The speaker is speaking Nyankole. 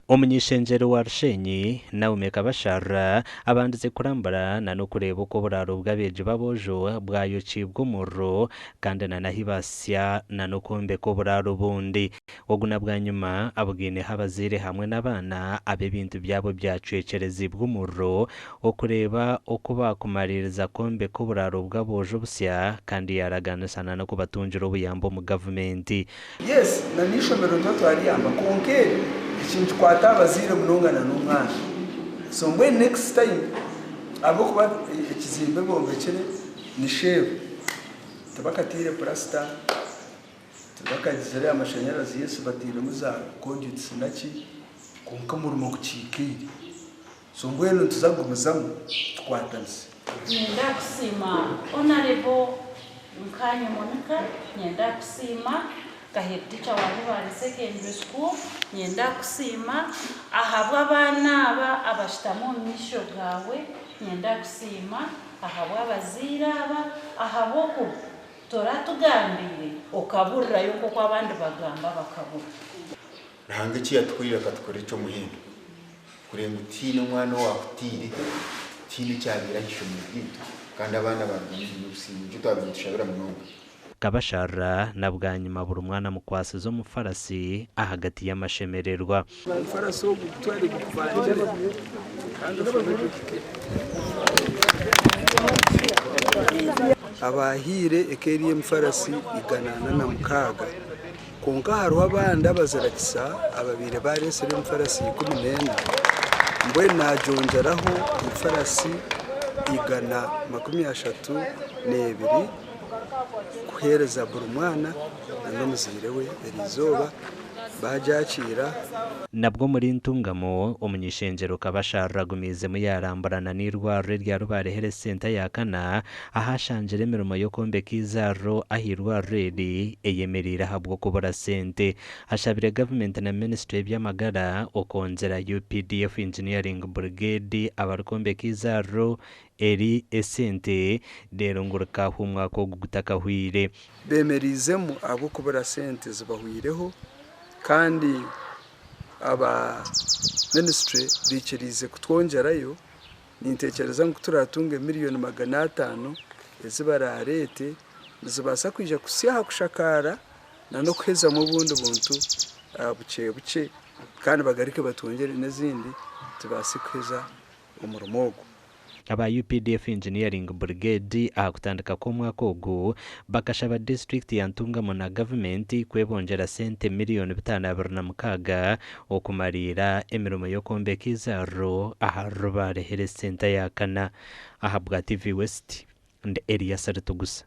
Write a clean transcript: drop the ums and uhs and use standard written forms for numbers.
Omuny'ishengyero wa Rushenyi, Naomi Kabasharira abandize kurambura na n'okureeba oku oburaaro bw'abeegi b'aboojo bwayokiibwe omuriro kandi na n'ahi basya na n'okwombeka oburaaro obundi. Ogu na bwanyima abugaineho abazaire hamwe n'abaana ab'ebintu byabo byacwekyerezibwe omuriro okureeba oku baakumariiriza kwombeka oburaaro bw'aboojo obusya kandi yaaraganisa na n'okubatungira obuyambi omu gavumenti. Yes na n'eishomero nituba twariyamba kwonka eri eki nikikwata abazaire munonga na n'omwana so mbwenu next time ahabw'okuba ekizimbe bombekire ni shell tibakataire purasita tibakagizire amashanyarazi yes batairemu za conduits naki kwonka omurimo gukiikaire so mbwenu nituza kugumizamu tukwatanise. Niinyenda kusiima Honourable Nkaanye Monica, niinyenda kusiima nka head teacher wa Rubare Secondary School, niinyenda kusiima ahabw'abaana aba abashutami omu maisho gaawe, niinyenda kusiima ahabw'abazaire aba ahabw'okuba toratugambiire okaburirayo nk'oku abandi bagamba bakabura. Ruhanga eki yatukorire akatukorera eky'omuhendo kureeba ngu tihaine omwana owakutiire, tihaine ekyabaire aha ishomero ryaitu kandi abaana barugamu baine obusinge nikyo twabaire nitushabira munonga. Kabasharira na bwanyima buri mwana amukwasize omufarasi ahagati y'amashemererwa. Omufarasi ogu gutware gukubangire kandi oshome gye ohike. Abahaire eka eri emifarasi 406. Kwonka hariho abandi abazirakisa ababaire baareetsire emifarasi 14, mbwenu naagyongyeraho emifarasi 132 kuheereza buri mwana n'omuzaire we eri izooba baagyakiira. Nabwo omuri Ntungamo, omuny'ishengyero Kabasharira agumiizemu yaaramburana n'eirwariro erya Rubare Health Centre ya kana ahu ashangire emirimo y'okwombeka eizaariro aha irwariro eri eyemereire ahabw'okubura sente. Ashabire gavumenti na minisitule y'eby'amagara okwongyera UPDF Engineering Brigade abarikwombeka eizaariro eri esente reero ngu rikaahwa omwaka ogu gutakahweire. Bemereizemu ahabw'okubura sente zibahweireho kandi aba minisitule baikiriize kutwongyerayo. Nintekyereza ngu kuturatunge miriyoni 500 ezi baraareete nizibaasa kwija kuhitsya aha kushakaara na n'okuhezamu obundi buntu bukye bukye kandi bagaruke batwongyere n'ezindi tubaase kuheza omurimo ogu. Aba UPDF Engineering Brigade aha kutandika kw'omwaka ogu bakashaba disiturikiti ya Ntungamo na gavumenti kwebongyera sente 526,000,000 okumariira emirimo y'okwombeka eizaariro aha Rubare Health Centre ya kana. Ahabwa TV West, ndi Elias Ritugusa.